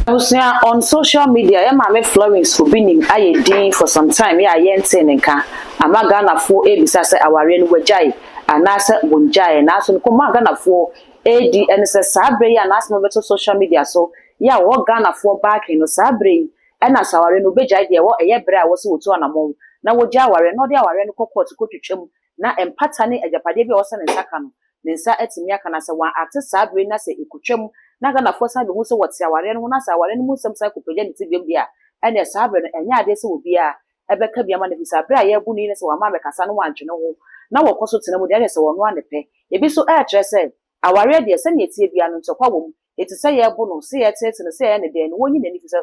Abusua, on social media, yɛ maame Florence Obinim ayɛ din for some time yɛ a yɛntee ne nka ama Ghanafoɔ ebisa sɛ awareɛ no wagyae anaasɛ wɔngyae. Nanso no kɔmɔ a Ghanafoɔ edi ɛne sɛ saa bere yi a n'asɛm bɛto social media so yɛ a wɔwɔ Ghanafoɔ backing no saa bere yi, ɛna sɛ awareɛ no obɛgyae deɛ ɛwɔ ɛyɛ bere a wɔsɛ wɔtu anammɔn na wɔgya awareɛ na ɔde awareɛ no kɔ court kɔtwitwa mu na mpata ne agyapadeɛ bi a wɔsɛ ne nsa ka no ne nsa atumi aka. Na sɛ wɔn ate saa bere na sɛ ekotwa mu na Ghanafoɔ san bɛhu sɛ wɔte awareɛ no ho na sɛ awareɛ no mu nsɛm san kɔpagya ne ti biom deɛ a, ɛnna saa bere no ɛnyɛ adeɛ sɛ obiara ɛbɛka bi ama no fi saa bere a yɛrebu no yi ne sɛ wɔama abɛkasa no wɔantwe ne ho na wɔkɔ so tena mu deɛ, ɛnyɛ sɛ wɔn ano pɛ. Ebi nso ɛrekyerɛ sɛ awareɛ deɛ, sɛnea etie bia no ntɔkwa wɔ mu, eti sɛ yɛrebu no, sɛ yɛretete no, sɛ yɛyɛ ne deɛ no, wɔnyi n'ani fi sɛ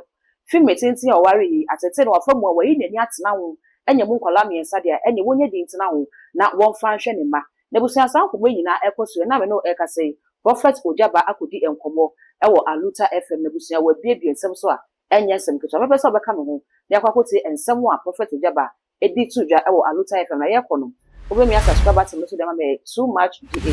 fimi tenten a ɔware yi atete no wafa mu a wɔyi n'ani atena ho ɛnyɛ mu nkwadaa mmiɛnsa deɛ, ɛnyɛ wɔnyɛ di ntena ho na wɔmfa nhwɛ ne mma. Na abusua, saa nkɔmmɔ yi nyinaa ɛkɔ so na me no ɛkasa yi, Prophet Ogyaba akɔdi nkɔmmɔ ɛwɔ Aluta FM. Na abusua, wɔabiebie nsɛm so a ɛnyɛ nsɛm ketewa. Mɛpɛ sɛ ɔbɛka me ho na yɛakɔ akɔtie nsɛm a Prophet Ogyaba ɛdi to dwa ɛwɔ Aluta FM. Na yɛkɔ no, wobɛmia subscribe button no so de ama me too much gh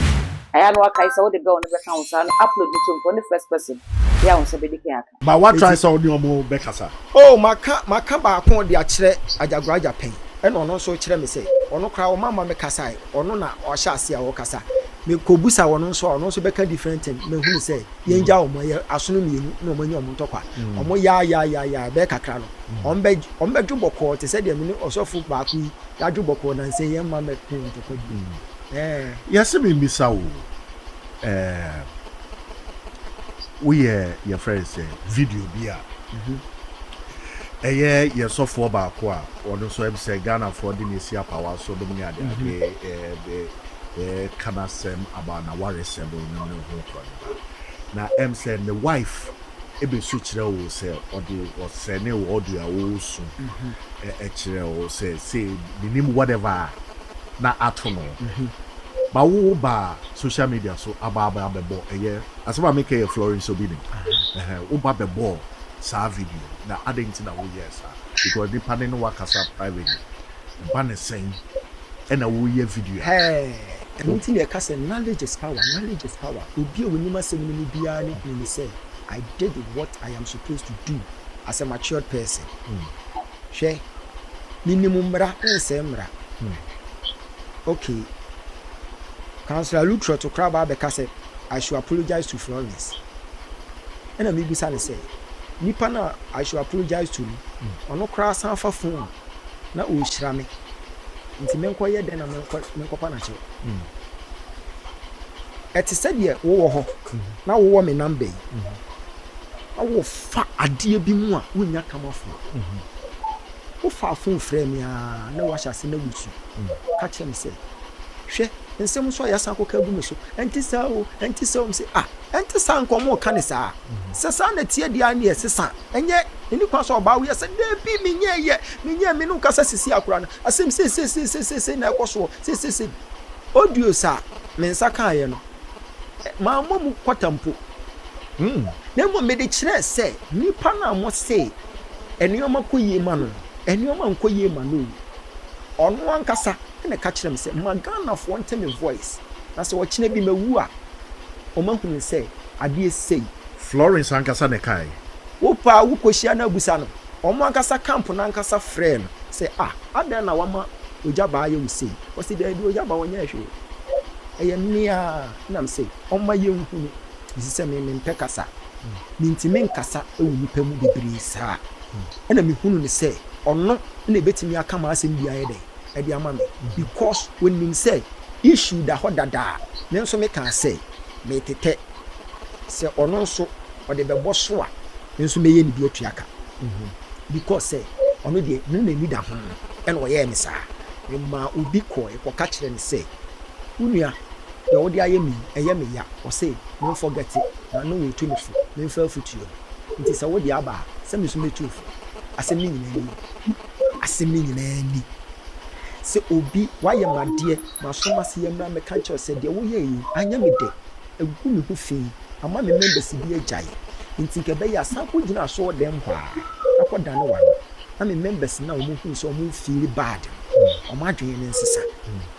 ɛyɛ no wakae sɛ wode bell no bɛka wo saa no upload no to nkɔ ne first person yɛ a wo nsa bɛdi kan aka. Ba wa try sɛ ɔne ɔmo bɛkasa? Oh, maka baako de akyerɛ Agyagora pɛn, ɛna ɔno nso kyerɛ me sɛ ɔno koraa ɔma ma me kasae. Ɔno na ɔhyɛ ase a ɔkasa, mekɔbusa ɔno nso a, ɔno nso bɛka different thing. Mahunu sɛ yɛngya ɔmo, ɛyɛ asono mmienu na ɔmo anya ɔmo ntɔkwa. Ɔmo yaa yaa yaa yaa bɛyɛ kakra no, ɔmo bɛdwo bɔkɔɔ te sɛ deɛ me ne ɔsɔfo baako yi yɛadwo bɔkɔɔ nansa yɛn mma mɛko ntɔkwa bi ɛɛ. Yɛsɛ mi mbisa wo, woyɛ yɛfrɛ sɛ video bi a ɛyɛ yɛ sɔfoɔ baako a ɔno nso ɛm sɛ Ghanafoɔ de ne si apawa so nom ne ade ade ɛɛ ɛɛ ka n'asɛm aba n'awaresɛm no ne ho korɔ ne ba na ɛm sɛ ne wife ebesu kyerɛ wo sɛ ɔde ɔsɛne wɔ audio a wɔresu ɛkyerɛ wo sɛ menim whatever a na ato no ba wo ba social media so aba aba abɛbɔ. Ɛyɛ asɛm a meka yɛ Florence Obinim ɛhɛn wo ba bɛbɔ saa video na adɛn nti na woyɛ saa? Because nipa ne no wakasa privately ba ne sɛn ɛna woyɛ video a? Hɛɛ, ɛno nti na yɛka sɛ knowledge is power, knowledge is power. Obi a onim asɛm no mu biara ne hunu ne sɛ I did what I am supposed to do as a matured person. Hwɛ, menim mmara nsɛe mmara. Okay, Councillor Lutterodt koraa ba abɛka sɛ I should apologize to Florence, ɛna mebisa ne sɛ nipa no a I should apologize to no, ɔno koraa san fa phone na ɔrehyira me, nti menkɔyɛ dɛn na menkɔpa n'akyɛw? Ɛte sɛ deɛ wowɔ hɔ na wowɔ me number yi na wofa adeɛ bi mu a wonnya kamafoɔ, wofa phone frɛ me a na wahyɛ ase na wosu ka kyerɛ me sɛ, hwɛ, nsɛm nso a yɛasan akɔka agu me so, ɛnte saa o, ɛnte saa o. M sɛ, ah, ɛnte saa, nkɔmmɔ ka ne saa sɛ saa na tie deɛ ne ɛsesa ɛnyɛ ɛni kwan sɛ ɔbaa woyɛ sɛ daabi, menyɛ yɛ menyɛ me ne wo kasa sisi akora no asɛm seesieseesiesie na ɛkɔ soɔ seesiesie audio sa me nsa kaeɛ no, mammɔ mu kɔta mpo na mmom mede kyerɛɛ sɛ nipa no a mo se nneɛma kɔ yie ma no, nneɛma nkɔ yie ma no o. Ɔno ankasa ɛna ka kyerɛ me sɛ ma Ghanafoɔ nte me voice na sɛ ɔkyena bi mawu a, ɔmahunu sɛ adeɛ sei. Florence ankasa ne kae? Wopa a wokɔhyia no abusa no. Ɔmo ankasa camp no ankasa frɛ no sɛ, ah, adɛn na wama ogya baa yɛ wo sei? Ɔsi daabi, ogya baa ɔnyɛ hwee, ɛyɛ mmea. Nam sɛ ɔma yɛnhunu ɛsi sɛ me mempɛ kasa, mentimi nkasa wɔ nipa mu bebree saa, ɛna mehunu ne sɛ ɔno na ɛbɛtumi aka ma asɛm bi ayɛ dɛn ɛde ama me because onim sɛ issue da hɔ dadaa. Me nso mekaa sɛ metetɛ sɛ ɔno nso ɔde bɛbɔ so a, me nso mɛyɛ ne bi atua ka because sɛ ɔno deɛ ne n'ani da ho ɛna ɔyɛɛ me saa. Mmaa obi kɔɔ ɛkɔka kyerɛ ne sɛ, wo nua deɛ wode ayɛ me yi ɛyɛ me ya. Ɔse memforget na ne wɔtu me fo, memfa afotuo no, nti sɛ wode aba a, sɛ me nso mɛtu fo. Asɛm no nyinaa ni, asɛm no nyinaa ni sɛ obi wayɛ madeɛ masom ase yɛ mmra mɛka kyerɛ sɛ deɛ woyɛ yi anyɛ me dɛ, egu me ho fi ama me members bi agyae, nti nka ɛbɛyɛ asan kɔgyina asɔɔ dɛm hɔ a akɔdane wano na me members na wɔn hu sɛ wɔn feel bad no, wɔn adwene ne nsesa.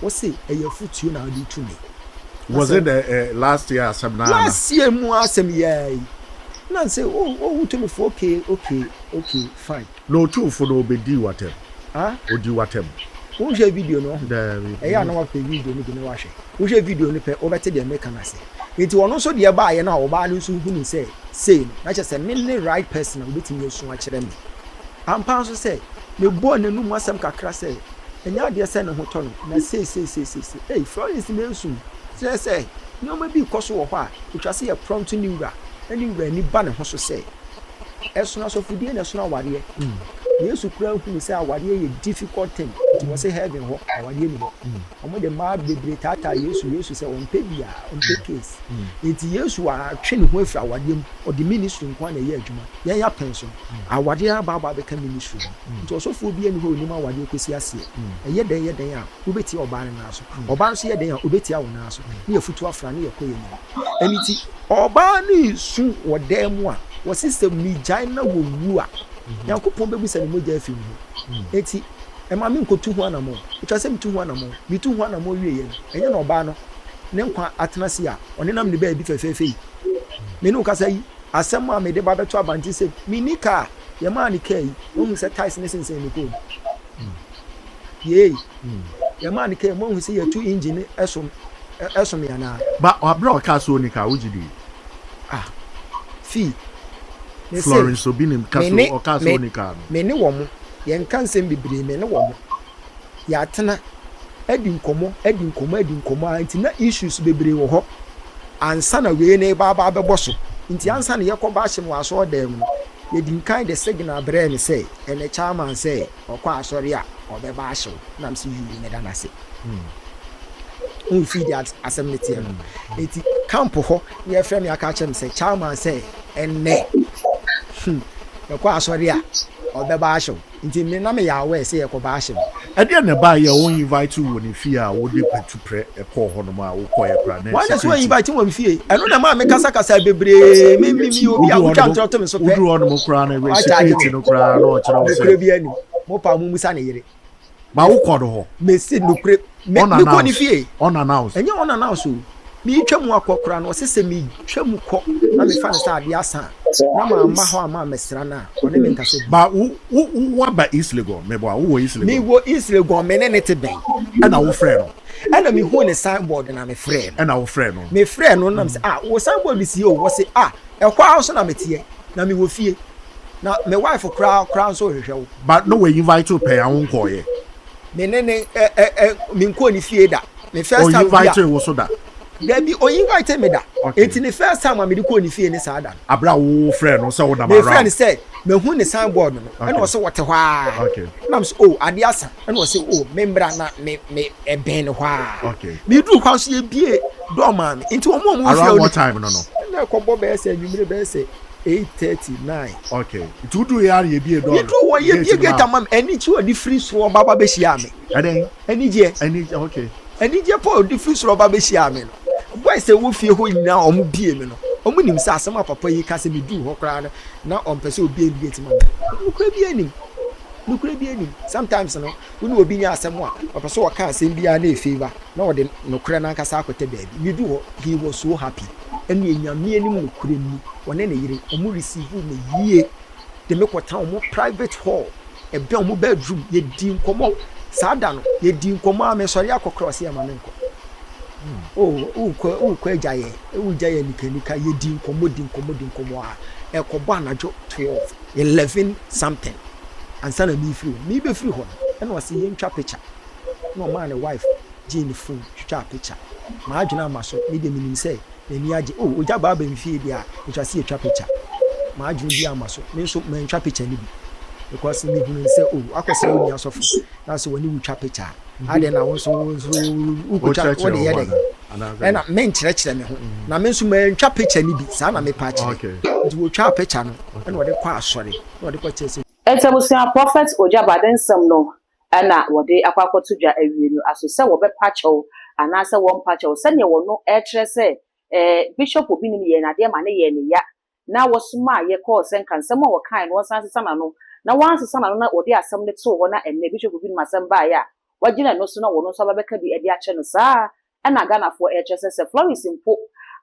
Wɔsi ɛyɛ afutuo na ɔde tu me. Was it the last year asɛm na? Last year mu asɛm yɛɛ yi. Na nsɛ oh oh wotu me fo okay okay okay fine. Na otuu fo no obedii w'atɛm? Ah? Odii w'atɛm? Wonhwɛɛ video no ɔho? Daabi. Ɛyɛ a na wapɛ video no bi na wahwɛ. Wohwɛ video no pɛ wobɛte deɛ meka no ase. Nti ɔno nso deɛ baeɛ no a ɔbaa no nso hunuu sɛ sei no na kyerɛ sɛ me ne right person a obetumi asu akyerɛ me. Ampa nso sɛ mebɔɔ n'anum asɛm kakra sɛ ɛnyɛ adeɛ sɛ ne ho tɔ no na sei sei sei sei sei. Ei Florence na ɛresu. Kyerɛ sɛ nneɛma bi rekɔ so wɔ hɔ a ɛtwa sɛ yɛ prompt ne wura na ne wura ani ba ne ho so sɛ ɛsono asɔfodie na ɛsono awareɛ. Yesu koraa hunu sɛ awareɛ yɛ difficult thing nti wɔse heaven hɔ awareɛ ni hɔ. Wɔde mmaa bebree taataa Yesu, Yesu sɛ ɔmpɛ biara, ɔmpɛ case. Nti Yesu atwe ne ho afiri awareɛ mu, ɔde ministry nko ara na ɛyɛ adwuma. Yɛn apɛn so no, awareɛ aba aba abɛka ministry ho. Nti ɔsɔfoɔ biara nni hɔ a ɔnim awareɛ kɔsi aseɛ. Ɛyɛ dɛn yɛ dɛn a, wobɛtia ɔbaa no nan so. Ɔbaa no nso yɛ dɛn a, ɔbɛtia wo nan so. Ne yɛafutu afra, ne yɛkɔ yɛn anim. Ɛno nti, ɔbaa no resu wɔ dan mu a, wɔse sɛ megyae na wɔwu a, Nyankopɔn bɛbisa ne mogya afiri me hɔ. Enti, Ɛma menkɔtu ho anammɔn. Ɛtwa sɛ metu ho anammɔn. Metu ho anammɔn wieeɛ no, ɛnyɛ na ɔbaa no ne nkwa atena ase a ɔnenam ne baabi fɛfɛɛfɛ yi. Me ne wo kasa yi, asɛm a mede ba bɛto abante sɛ menni kaa a, yɛmaa no kaa yi, woahu sɛ tiles no sensɛn ne kɔn mu. Yei, yɛmaa no kaa yi, moahu sɛ yɛatu engine no so, ɛso me anaa? Ba, berɛ a ɔkaa sɛ ɔnni kaa, wogye dii? Ah, fii. Mese, Florence Obinim ka me sɛ ne, ɔkaa sɛ me, ɔnni kaa no. me ne wɔn. Yɛnka nsɛm bebree, me ne wɔn yɛatena adi nkɔmmɔ, adi nkɔmmɔ, adi nkɔmmɔ ara nti na issues bebree wɔ hɔ ansa na wei no reba aba abɛbɔ so. Nti ansa na yɛkɔba ahyem wɔ asɔredan mu no, yɛdi nkan de signal brɛɛ no sɛ ɛnɛ chairman sɛ ɔkɔ asɔre a ɔbɛba ahyew. Na mese yuu, meda no ase. Wohu fii deɛ asɛm no teɛ no. Nti camp hɔ na yɛfrɛ me aka akyerɛ me sɛ chairman sɛ ɛnɛ hmm, yɛkɔ asɔre a ɔbɛba ahyew nti me na meyɛ aware sɛ yɛkɔba ahye no. Ɛdeɛn na ɛbaeɛ a wɔn invite wo wɔ ne fie a wode patuprɛ kɔɔ hɔnom a wokɔeɛ koraa na Wɔn na sɛ wɔn security. invite wɔ me fie ɛno na ɛmaa me kasa kasa bebree me me me obi a Woduru wotwa hɔnom ntorɔ to me so pɛ woduru hɔnom koraa no wakyagye security me no koraa na ɔkyerɛ wo sɛ. nokorɛ bi anim mo pa mo musa ne yere. Ba wo kɔ no hɔ. Mese nokore me me kɔ ne fie. Unannounced. Ɛnyɛ unannounced o. Me twa mu akɔ koraa no ɔse sɛ me twa mu kɔ na me fa no sɛ adeɛ asa a na ma ma hɔ a ma mɛsra no a ɔne me nkasa bio. Ba wo wo wo aba East Legon meboa wo wɔ East Legon. Me wɔ East Legon me ne ne te bɛn. Ɛna wo frɛ no. Ɛna me hu ne signboard na me frɛ no. Ɛna wo frɛ no. Me frɛ no na me sɛ ah wo signboard si o wɔse ah ɛhɔ ara nso na me teɛ na me wɔ fie. Na me wife koraa koraa nso rehwehwɛ wo. But no wɔ invite wo pɛn a wo nkɔɔ yɛ. Me ne ne ɛ ɛ ɛ me nkɔɔ ne fie da. Me first time bi a. O invite wo so da. Dabi o invite me da. Okay. Eti ne first time a me de kɔɔ ne fie ne saa da no. Abere a wo frɛ no sɛ wo nam around. Me frɛ no sɛ mehu ne signboard no. Okay. Ɛna ɔsɛ wɔte hɔ aa. Okay. Ɛna me sɛ oh adeɛ asa. Ɛna ɔsɛ oh me mbra na me me ɛbɛn ne hɔ aa. Okay. Me duru hɔ nso yɛ bie door maa me. Nti wɔn a wɔn wɔ fie. Around what time no no? Ɛna ɛkɔbɔ bɛyɛ sɛ anwummere bɛyɛ sɛ. 8:39. Okay. Nti woduru yɛ ara yɛbie dɔɔ no. Meduru hɔ yɛbie gate ama me. Anigye ɔde firi soro ɔba ba bɛhyia me. Ɛdɛn? Anigyeɛ. Anigye okay. Anigyeɛ pa ɔde firi soro ɔba bɛhyia me no. Boys a ɛwɔ fie hɔ nyinaa wɔn bie me no. Wɔn nim sɛ asɛm a papa yi ka sɛ meduru hɔ koraa no na ɔmpɛ sɛ obie gate ma me. Nokorɛ bi anim. Nokorɛ bi anim. Sometimes no wo ne obi nya asɛm a ɔpɛ sɛ ɔka asɛm biara na ɛfavour na ɔde nokorɛ no ankasa akɔtɛ baabi. Meduru hɔ he was so happy. Ɛnneɛ Nyame anim nokorɛ ni, ɔne ne yere, ɔmo receive me yie, de me kɔtena ɔmo private hall, ɛbɛn ɔmo bedroom, yɛdii nkɔmmɔ, saa da no, yɛdii nkɔmmɔ a mesɔre akɔ koraa ɔse ɛma menkɔ. Oh, wokɔ, wokɔ agya yɛn, wogya yɛn nikanika, yɛdii nkɔmmɔ, di nkɔmmɔ, di nkɔmmɔ a, ɛkɔbɔ anadwo 12, 11 something, ansa na mefiri hɔ. Mebɛfiri hɔ no, ɛna ɔse yɛntwa picture, ɛna ɔmaa ne wife gyee ne phone twitwaa picture. M'adwene amma so, me deɛ menim sɛ n'ani agye. Oh, ogya baa bɛn fie deɛ a, ɛtwa sɛ yɛtwa picture. M'adwene bi amma so, me nso mantwa picture no bi because mehunuu sɛ oh, wakɔsra wo nua sɔfo na sɛ wɔne wo twa picture a, adɛn na wo nso wo nso wokɔtwa Wokyerɛkyerɛ wode wo yɛ ho dɛn? anaa? Anaasɛ Ɛna menkyerɛkyerɛ me ho na me nso mantwa picture no bi, saa na mepɛ akyerɛ. Okay. Nti wɔtwaa picture no Okay. ɛna wɔde kɔ asɔre na wɔde kɔkyerɛ sɛ Enti abusua Prophet Ogyabade nsɛm no na wɔde akɔ akɔto dwa awie no aso sɛ wɔbɛpa kyɛw anaasɛ wɔmpa kyɛw sɛdeɛ wɔno ɛrekyerɛ sɛ eh, Bishop Obinim yɛɛ no adeɛ ma no yɛɛ no ya na wɔsomaa yɛ kɔɔ sɛ nka nsɛm a wɔkaeɛ no wɔnsan nsesa n'ano na wɔansesa n'ano na wɔde asɛm no too hɔ na ɛnnɛ Bishop Obinim asɛm baeɛ a wagyina ɛno so na wɔno nso aba bɛka bi de akyerɛ no saa ara na Ghanafoɔ ɛrekyerɛ sɛ sɛ Florence mpo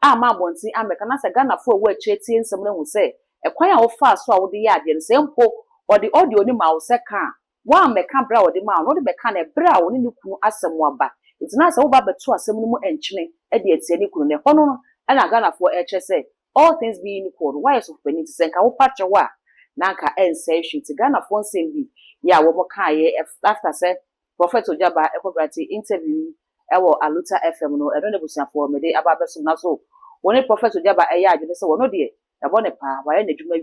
amma abɔnten ammɛka na sɛ Ghanafoɔ a ɛwɔ akyire tie nsɛm no ahu sɛ ɛkwan a wofaa so a wode yɛ adeɛ no sɛ mpo ɔde audio no maa wo sɛ ka a woammɛka berɛ a ɔde maa wo no wode bɛka no ɛberɛ a wo ne ne kunu asɛm aba nti na sɛ woba abɛto asɛm no mu nkyene de atia ne kunu no ɛhɔ no na Ghanafoɔ ɛrekyerɛ sɛ all things being equal no woayɛ sɔfopanin nti sɛ nka wopa kyɛw a na anka ɛnsɛe hwee nti Ghanafoɔ nsɛm bi yɛ a wɔn kaeɛ after sɛ Prophet Ogyaba ɛkɔ grante interview yi ɛwɔ Aluta FM no ɛno na abusuafoɔ mede aba abɛsom na so wo ne Prophet Ogyaba ɛyɛ adwene sɛ wɔno deɛ yɛabɔ no paa wayɛ n'adwuma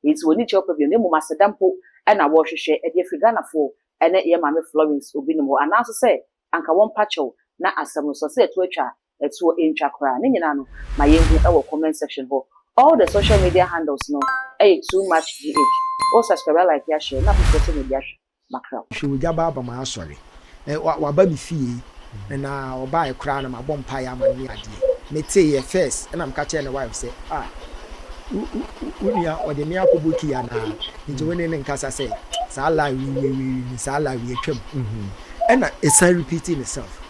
wie nti wɔnni kyɛw pa bio na mmom aseda mpo na wɔrehwehwɛ de afiri Ghanafoɔ ne yɛn maame Florence Obinim hɔ anaa nso sɛ anka wɔmpa kyɛw na asɛm no sɔ sɛ ɛto atwa a ɛtoɔ ntwa koraa. Ne nyinaa no ma yɛnhu wɔ comment section hɔ. All the social media handles no yɛ too much GH. Wo subscribe a like a share na afoforɔ nso nya bi ahwɛ. Mackerel. Hwɛ ogya ba aba m'asɔre. Eh, wa, waba me fie, na ɔbaeɛ koraa na mabɔ mpaeɛ ama no ne adeɛ. Meteeɛ first, ɛna meka kyerɛɛ ne wife sɛ, ah, wo, wo, wo nua ɔde me akɔbɔ key anaa? Nti wo ne no nkasa sɛ saa lie wei, wei, wei, wei, saa lie wei atwam. Ɛna ɛsan repeating itself.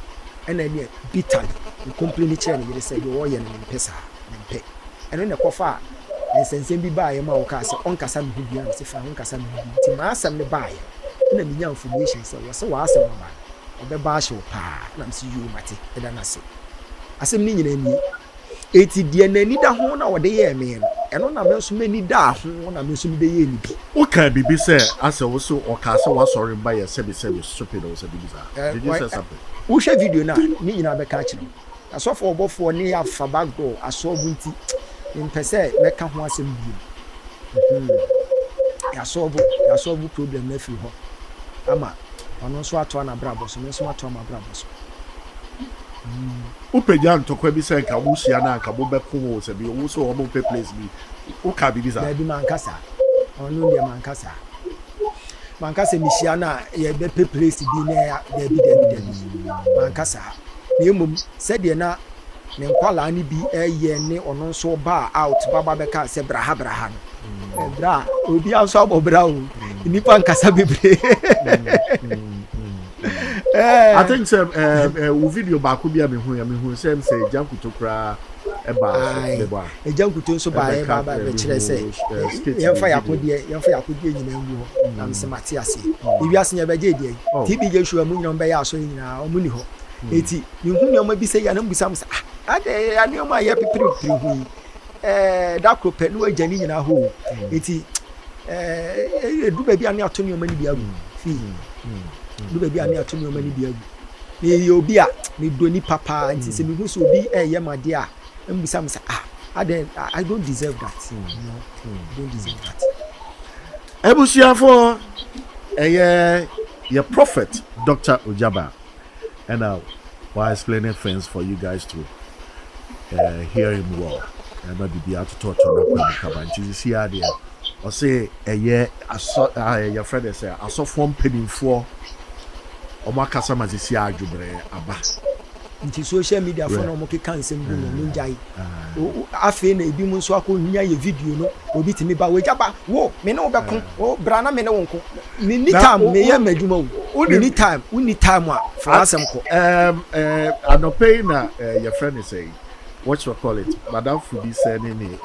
Ɛna ɛneɛ bitterly, me complaini kyerɛɛ ne yere sɛ deɛ ɔreyɛ no mempɛ saa, mempɛ. Ɛno na ɛkɔfaa nsɛnsɛm bi baeɛ ma ɔkaa sɛ ɔnkasa me ho bio a mese fine ɔnkasa me ho bio nti m'asɛm no baeɛ no ɛna menya information sɛ wɔse w'asɛm aba no ɔbɛba ahye wo paa ɛna mese yoo mate meda no ase asɛm no nyinaa nie eti deɛ n'ani da ho na ɔde yɛɛ me no ɛno na me nso m'ani daa ho na me nso mebɛyɛɛ no bi. Wokaa biribi sɛ asɛ wo se ɔkaa sɛ w'asɔre mma yɛ sɛbesɛbe stupid or sɛ biribi saa did you say something? Wohwɛ video no a ne nyinaa bɛka akyerɛ wo. Asɔfo ɔbɔfoɔ ne afa back door asɔɔbo nti mempɛ sɛ mɛka ho asɛm bio hmm yɛasɔɔbo yɛasɔɔbo problem no afiri hɔ ama ɔno nso atoa n'abrabɔ so me nso matoa m'abrabɔ so hmm. Wopagya ntɔkwa bi sɛ nka mohyia no a nka mobɛko o sɛ bi wo sɛ wɔn mpɛ place bi wokaa biribi saa? Daabi manka saa ɔno deɛ manka saa manka sɛ mehyia no a yɛbɛpɛ place bi na daabi daabi daabi manka saa. Na mmom sɛdeɛ na ne nkwadaa no bi reyɛ ne ɔno nso baa out ba ba bɛkaa sɛ bra ha bra ha no bra obiara nso abɔ bra o nnipa nkasa bebree. I think sɛ wo video baako bi a mehu ya mehu sɛ sɛ agya nkuto koraa ɛbaa so bɛbɔ a agya nkuto nso baa yɛ ba ba bɛkyerɛ sɛ yɛmfa yɛ akodeɛ yɛmfa yɛ akodeɛ nyinaa ngu hɔ na mesɛ mate aseɛ ewiase yɛ bɛgye deɛ TB Joshua mu nyinaa bɛyɛ asɔre nyinaa ɔmo ni hɔ Enti mehu nneɛma bi sɛ yɛ na mebisa mo sɛ, ah, adɛn yɛ nneɛma a yɛpeperepere ho yi? Ɛɛ, da koro pɛ na wagya ne nyinaa hɔ o. Enti ɛɛ, edu baabi a ne ato nneɛma no bi agu. Fii. Edu baabi a ne ato nneɛma no bi agu. Meyɛ obi a medɔ nipa paa, nti sɛ mehu sɛ obi ɛreyɛ me adeɛ a, na mebisa mo sɛ, ah, adɛn, I don't deserve that. You know, I don't deserve that. Abusuafoɔ, ɛyɛ yɛ prophet Doctor Ojaba ɛna wa explaining things for you guys to uh, hear him well ɛma biribi atotɔtɔ n'akwan mu kaba nti sisi adeɛ ɔse ɛyɛ asɔ yɛfrɛ no sɛ asɔfoɔ mpanimfoɔ wɔn akasa ma sisi adwobrɛ aba. Nti social media fo na wɔn keka nsɛm gu no wɔn ngyae. Afei na ebinom nso akɔ nya yɛ video no obi tumi ba wagya ba wo me ne wo bɛko wo bra na me ne wo nko me ni time me yɛ m'adwuma o me ni time wo ni time a fa w'asɛm kɔ. Anɔpɛ yi na yɛfrɛ no sɛ what you call it madamfo bi sɛ ne ne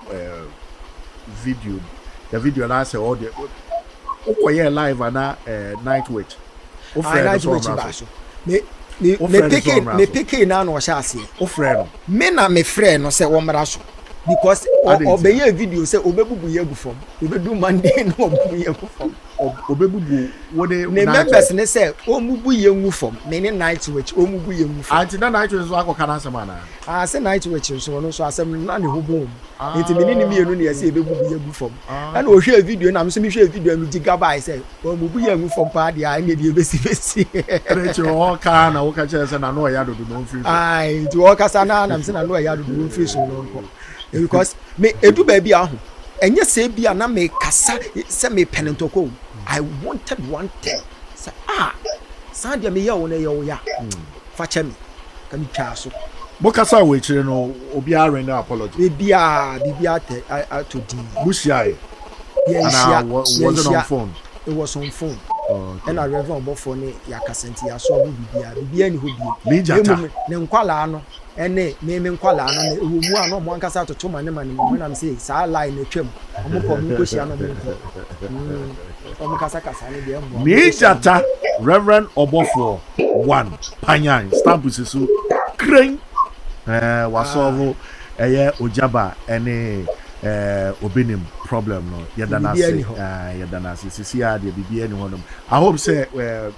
video the video na asɛ ɔde wokɔyɛɛ live ana night witch wofrɛ no sɛ ɔmmra so me me me peke me peke na na ɔhyɛ aseɛ wofrɛ no me na me frɛ no sɛ wɔmmra so because ɔbɛyɛ video sɛ ɔbɛbubu yɛ agu fam ɔbɛdu Monday na ɔbubu yɛ agu fam ɔbɛbubu wo ne ne members ne sɛ ɔmmubu yɛ ngu fam me ne night witch ɔmmubu yɛ ngu fam anti na night witch nso akɔka n'asɛm anaa ah sɛ night witch nso ɔno nso asɛm no na ne ho bɔn mu nti me ne ne mmienu ne yɛsɛ yɛbɛbubu yɛ agu fam ɛna ɔhwɛɛ video na me nso mehwɛɛ video a megye gabae sɛ Wɔabubu yɛn agu fam paa deɛ a, ɛnneɛ deɛ ɛbɛsi bɛsi. Ɛna akyire hɔ ɔkaa na woka kyerɛ sɛ n'ano ɔyɛ adodo na ɔmfiri so. Ae, nti ɔkasa na nam sɛ n'ano ɔyɛ adodo ɔmfiri so na ɔnkɔ. Because me edu baabi a ho, ɛnyɛ sɛ bi a na mekasa sɛ mepɛ no ntɔkwa o. I wanted one thing sɛ ah, saa deɛ meyɛ wo no ɛyɛ wo ya, fa kyɛ me. Ka metwaa so. Mo kasa wɔ akyire no obiara render apology? Biribiara, biribiara atɔ din. Mo hyiaeɛ? Yɛnhyia, yɛnhyia. It was on phone. Ɛna Reverend ɔbɔfoɔ ne yɛakasa nti yɛasɔlve biribiara. Biribiara nni hɔ bio. Na mmom ne nkwadaa no. Ɛne me me nkwadaa no na ɛwɔ mu a na ɔmo ankasa atoto ma ne ma ne mu na me se saa line na atwam. Ɔmo kɔ, ɔmo nkɔhyia na ɔmo nkɔ. Ɔmo kasakasa no deɛ mmoa. Nii Gyata, Reverend Ɔbɔfoɔ one, Panyan, stamp si so kren. Ɛɛ wasɔlvo ɛyɛ Ogyaba ɛne ɛɛ Obinim problem no. Yɛda no ase. Ɛɛ yɛda no ase. Sisi a deɛ biribiara ni hɔnom. I hope sɛ ɛɛ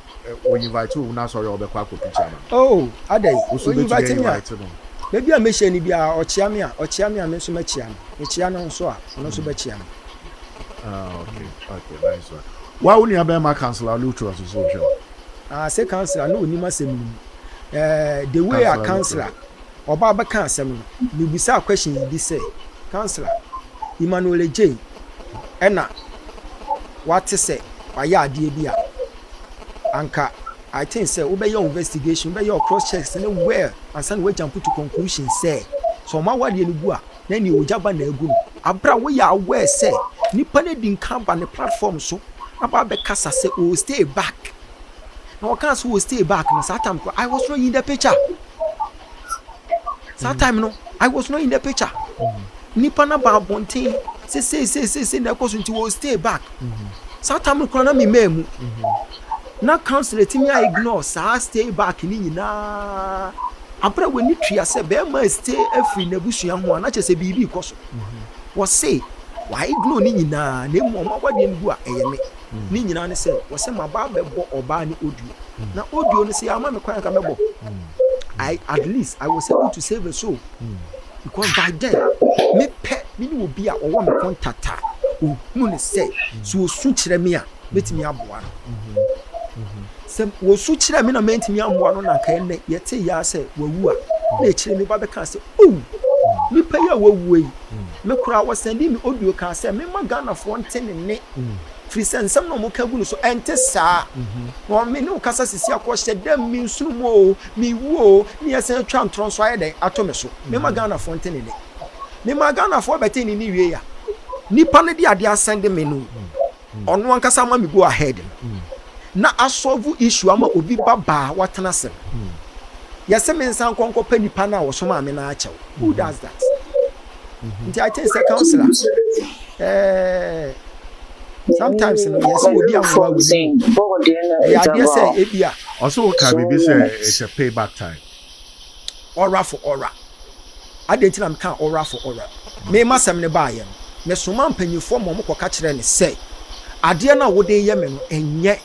o invite wo na asɔre a ɔbɛkɔ akɔ preach ama no. Oh, adɛn? Wo so O invite wobɛtumi me a, invite no. baabi a mɛhyia no biara, ɔkyea me a, ɔkyea me a, me nso mɛkyea no. Mekyea no nso a, ɔno nso bɛkyea me. Ah, okay, nice one. Wa wo nua bɛrima Councillor Lutterodt so hwɛ wo. Ah, sɛ councillor na onim asɛm no mu. Eh, the way a Councillor councillor ɔba bɛka asɛm no, mebusaa question yi bi sɛ, councillor, Emmanuel Adjei ɛna wate sɛ wayɛ adeɛ bi a, anka I think sɛ wobɛyɛ investigation, wobɛyɛ cross checks ne well ansa na woajump to conclusion sɛ sɛ ɔma awadeɛ no gu a, na nea ogya ba na agu no. Abere a woyɛ aware sɛ nipa no adi nka aba ne platform so aba abɛkasa sɛ o stay back. Na ɔka sɛ o stay back no, saa time I was not in the picture. Saa time no, I was not in the picture. Nipa no aba abɔnten sɛ sei sei sei sei na ɛkɔ so nti o stay back. Saa time no koraa na me mmaa mu. Na councillor tumi a ignore saa stay back ne nyinaa. Abere a w'ani tua sɛ bɛrima stay afiri n'abusua ho a, na kyerɛ sɛ biribi kɔ so. Wɔse wa ignore ne nyinaa na emu ɔmo awadeɛ no gu a ɛyɛ me. Ne nyinaa ne sɛ wɔsɛ maba abɛbɔ ɔbaa ne audio. Na audio no sɛ yɛama me kwan anka mɛbɔ. I at least I was able to save a soul. Because by then me pɛ me ne obi a ɔwɔ me contact a ohunu ne sɛ sɛ osu kyerɛ me a mɛtumi aboa no. Sɛ wosu kyerɛ me na mɛntumi ammoa no na nka ɛnnɛ yɛte yɛ sɛ wawu a, na akyire me ba bɛka sɛ, oh, nipa yi a wawu yi, me koraa wɔsend me audio kaa sɛ mema Ghanafoɔ nte ne nne firi sɛ nsɛm na ɔmo gu no so ɛnte saa. Na ɔme ne wo kasa sisi akɔhyɛ dɛ me nsunu mu o, mewu o, ne yɛsɛn atwa ntorɔ nso ayɛ dɛn ato me so. Mema Ghanafoɔ nte ne nne. Mema Ghanafoɔ bɛte ne nne wie a, nipa no de adeɛ asend me no, ɔno ankasa ama me go ahead no na asolve issue ama obi ba baa watena ase no, yɛsɛ me nsa nkɔ nkɔpɛ nipa no a wɔsoma me no akyɛw. Who does that? Nti I think sɛ councillor sometimes no yɛsɛ obi amoa wo ni ɛyɛ adeɛ sɛ ebi a Ɔsɛ wo ka biribi sɛ it's a payback time. Aura for aura. Adeɛ nti na meka aura for aura, mema sɛm ne baayɛ no, mesoma mpanyinfoɔ ma ɔmo kɔka kyerɛ ne sɛ adeɛ no a wode yɛ me no ɛnyɛ,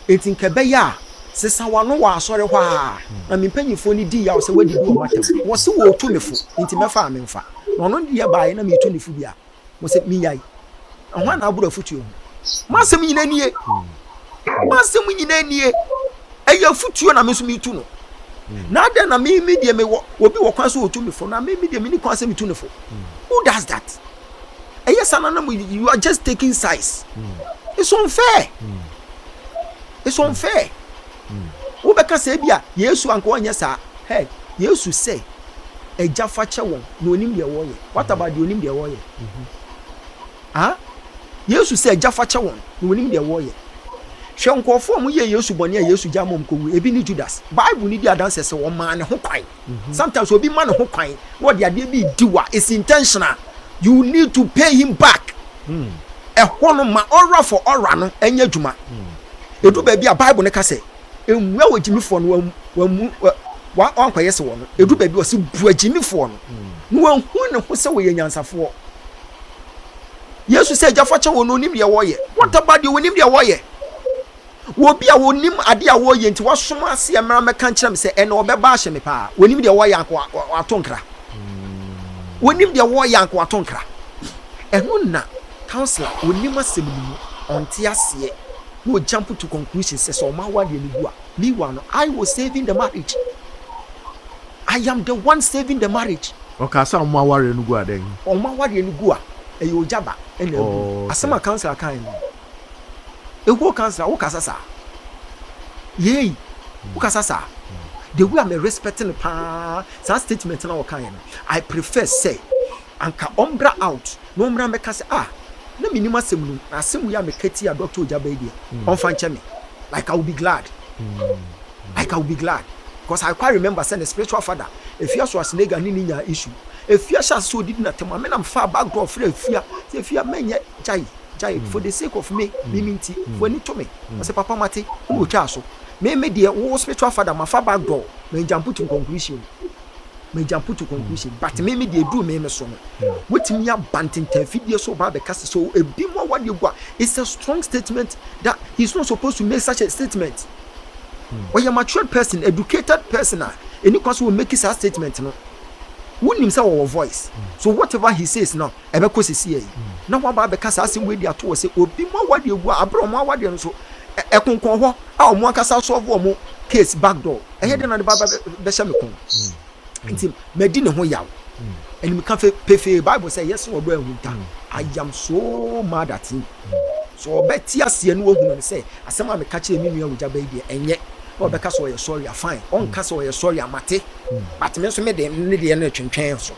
enti nka ɛbɛyɛ a sesa wano wɔ asɔre hɔ a na me mpanyinfoɔ no di yaw sɛ wadidi wɔn atam. Wɔsi wɔɔtu me fo nti mɛfa a memfa na ɔno deɛ baayɛ na meetu ne fo bi a mo sɛ minyae ɛho ana aboro afutuo ho. M'asɛm nyinaa nie, m'asɛm nyinaa nie, ɛyɛ afutuo na me nso metu no. Na adɛn na me me deɛ mewɔ obi wɔ kwan so wɔtu me fo na me me deɛ me ni kwan sɛ metu ne fo? Who does that? Ɛyɛ saa na you are just taking sides. It's unfair, it's unfair. Wobɛka sɛ ebi a Yesu anka ɔnyɛ saa. Hey, Yesu sɛ agya fa kyɛ wɔn na onim deɛ wɔyɛ. What about deɛ onim deɛ wɔyɛ? Ah, Yesu sɛ agya fa kyɛ wɔn na onim deɛ wɔyɛ. Hwɛ, nkurɔfoɔ a wɔyɛ Yesu bɔne a Yesu gya ma wɔn kɔwu, ebi ne Judas. Bible ni di adanseɛ sɛ wɔmaa ne ho kwan. Sometimes obi ma ne ho kwan na ɔde adeɛ bi di wa, it's intentional. You need to pay him back. Ɛhɔ no ma aura for aura no ɛnyɛ adwuma. Edu baabi a Bible no ka sɛ emua wɔ gyimifoɔ no wamu wa wankɔyɛ sɛ wɔn no. Edu baabi a ɔsi bua gyimifoɔ no na wahu ne ho sɛ wɔyɛ nyansafoɔ. Yesu sɛ agya fa kyɛ wɔn na onim deɛ wɔyɛ. What about deɛ onim deɛ wɔyɛ? Wɔ obi a onim adeɛ a wɔyɛ nti wasoma aseɛ mmara mɛka nkyerɛ me sɛ ɛna ɔbɛba ahyɛ me paa. Onim deɛ wɔyɛ anka wato nkra. Onim deɛ wɔyɛ anka wato nkra. Ɛno na councillor onim asɛm no mu, ɔnte aseɛ na o jump to conclusion sɛ sɛ ɔmo awadeɛ no gu a. Meanwhile no, I was saving the marriage. I am the one saving the marriage. Ɔka sɛ ɔmo awareɛ no gu adɛn? Ɔmo awadeɛ no gu a, ɛyɛ ogya ba ɛna agu. Asɛm a councillor kan no, ehuo councillor wokasa saa yei, wokasa saa the way a me respect no paa, saa statement na wɔka yɛ no, I prefer sɛ anka ɔmbra out na ɔmmra mmɛka sɛ, ah, na menim asɛm no na asɛm wei a meka ti a Dr. Ogyaba yi deɛ ɔmfa nkyɛ me. Like I will be glad, like I will be glad, because I quite remember sɛ ne spiritual father Efia Schwarzenegger ne no nyaa issue. Efia hyɛ ase sɛ ɔdidi n'atɛm a, me na mefaa back door frɛɛ Efia sɛ Efia mɛnyɛ gyae gyae for the sake of me me me nti fa w'ani to me. Ɔsɛ papa mate ɛna ɔtwaa so. Me me deɛ wo spiritual father mafa back door ma jump to conclusion ma jump to conclusion but me me deɛ ɛduru me me so no wotumi aba ntentan fidie so ba abɛka sɛ so ebi mu awadeɛ gu a it's a strong statement that he's not supposed to make such a statement. Ɔyɛ matured person, educated person a ɛni kwan sɛ wɔ make saa statement no. Wonim sɛ wɔwɔ voice. So whatever he says no, ɛbɛkɔ sisi yi. Na waba abɛka saa asɛm wei de ato hɔ sɛ obi mu awadeɛ gu a aberɛ ɔmo awadeɛ no so ɛkonkɔn hɔ a ɔmo ankasa solve ɔmo case back door. Ɛyɛ dɛn na de ba bɛhyɛ me kɔn. Nti madi ne ho yaw. Animka pefee Bible sɛ yɛsɛ ɔdɔ ahunta. I am so mad at him. So ɔbɛte aseɛ no wahunu no sɛ asɛm a meka kyerɛ me nua wogya bɛyi deɛ ɛnyɛ na ɔbɛka sɛ ɔyɛ sorry a fine ɔnka sɛ ɔyɛ sorry a mate but me nso me de ne deɛ no twentwɛn so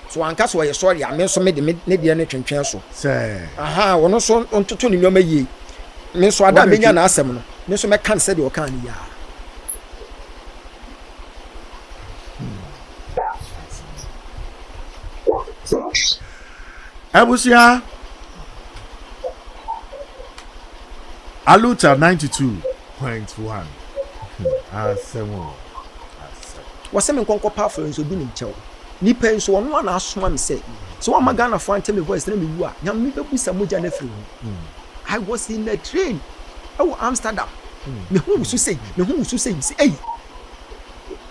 so wanka sɛ ɔyɛ sorry a me nso me de ne deɛ no twentwɛn so sɛ aha ɔno nso ntoto ne nneɛma yie me nso ada a menya n'asɛm no me nso mɛka no sɛdeɛ ɔkaa no yia. Abusua Aluta 92.1 asɛm o asɛm. Wɔsɛ me nkɔnkɔ pa afɔre nso obi nim kyɛw nipa yi nso ɔno ana asoma me sɛ sɛ wama Ghanafoɔ ante me voice na me wu a Nyame bɛbusa mogya no afiri ho. I was in a train ɛwɔ Amsterdam me ho wusu sei me ho wusu sei sɛ ei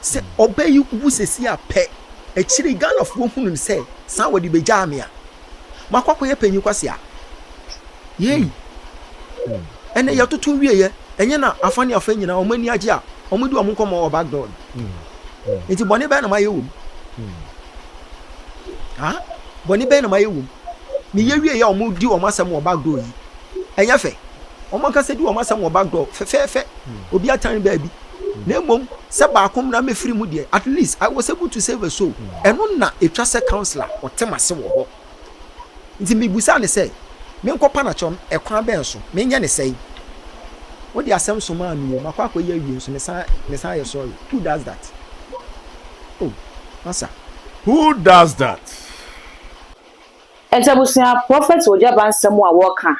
sɛ ɔbɛ yi wu sɛsi a pɛ akyire Ghanafoɔ hunu no sɛ saa wɔde bɛgyaa me a makɔ akɔyɛ panyin kwasi a yei ɛnɛ yɛtoto wieɛ ɛnyɛ na afa ne afa nyinaa wɔn ani agye a wɔn di wɔn nkɔmmɔ wɔ back door no nti bɔne bɛn na mayɛ wɔ mu ha bɔne bɛn na mayɛ wɔ mu meyɛ wie yɛ a wɔn di wɔn asɛm wɔ back door yi ɛnyɛ fɛ wɔn ankasa di wɔn asɛm wɔ back door fɛfɛɛfɛ obi atan baabi na mmom sɛ baako mmra mɛfiri mu deɛ, at least I was able to save a soul. Ɛno na ɛtwa sɛ councillor ɔte m'ase wɔ hɔ. Nti mebusaa no sɛ, menkɔpa no akyɛw no, ɛkwan bɛn so? Menyɛ no sɛn? Wode asɛm somaa me o, makɔ akɔyɛ awie nso mesan mesan ayɛ sorry. Who does that? Oh, masa. Who does that? Nti abusua, Prophet Ogyaba nsɛm a wɔka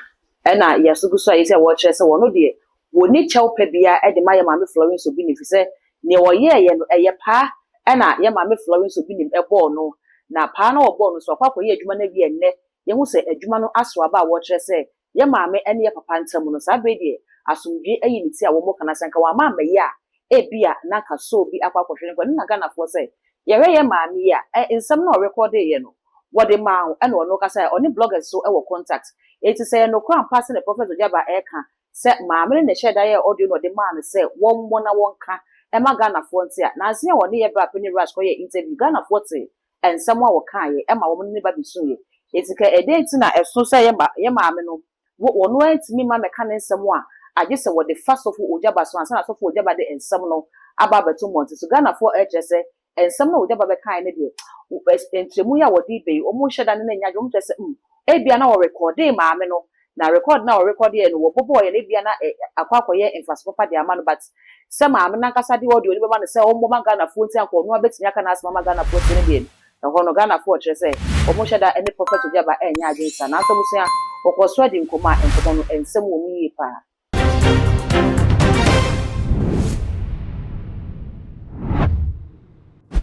ɛna yɛso gu so a yɛsɛ wɔkyerɛ sɛ wɔn deɛ wɔni kyɛw pɛ bia ɛde ma yɛ maame Florence Obinim fi sɛ nea wɔyɛɛyɛ no ɛyɛ paa ɛna yɛ maame Florence Obinim ɛbɔɔ no na paa na wɔbɔɔ no so akɔ akɔyɛ adwuma no awie. Ɛnnɛ yɛhu sɛ adwuma no aso aba a wɔkyerɛ sɛ yɛ maame ɛne yɛ papa ntam no saa bere deɛ asomdwe ayi ne ti a wɔn kana sɛ nka wɔn ama amɛyɛ a ebia na nka so bi akɔ akɔhwɛ no nkɔ ne na Ghanafoɔ sɛ yɛhwɛ yɛ maame yi a ɛ nsɛm na ɔrekɔde yɛ no wɔde maa wo ɛna ɔno kasa ɔne bloggers so ɛwɔ contact eti sɛ yɛ nokora mpa sɛ ne Prophet Ogyaba ɛka sɛ maame no na ɛhyɛ da yɛ audio na ɔde maa no sɛ wɔmmɔ na wɔnka ɛma Ghanafoɔ nte a nansi a wɔne yɛ bra Penny Rush kɔyɛ interview Ghanafoɔ te nsɛm a wɔkaeɛ ɛma wɔn ne ba bi yɛ eti kɛ ɛdɛ nti na ɛso sɛ yɛ ma yɛ maame no wɔ wɔn antumi ma mɛka ne nsɛm a agye sɛ wɔde fa sɔfo Ogyaba so ansa na sɔfo Ogyaba de nsɛm no aba abɛto mmɔnten so. Ghanafoɔ ɛkyerɛ sɛ nsɛm na Ogyaba bɛkae no deɛ nkyerɛmu yi a wɔde ba yi wɔn nhyɛ da ne n'anya adwene wɔn kyerɛ sɛ ebia na wɔrekɔde maame no na record na wɔrekɔde yɛ no wɔbɔbɔɔ yɛ no ebia na ɛ akɔ akɔyɛ mfaso papa de ama no but sɛ maame nankasa de audio no bɛma no sɛ ɔmmɔ ma Ghanafoɔ nti anka ɔno abɛtumi aka n'asɛm ama Ghanafoɔ nti no deɛ ɛhɔ no Ghanafoɔ kyerɛ sɛ wɔn hyɛ da ne Prophet Ogyaba ɛnyɛ adwene sa. Nanso abusua wɔkɔ so adi nkɔmɔ a nkɔmɔ no nsɛm wɔ mu yie paa.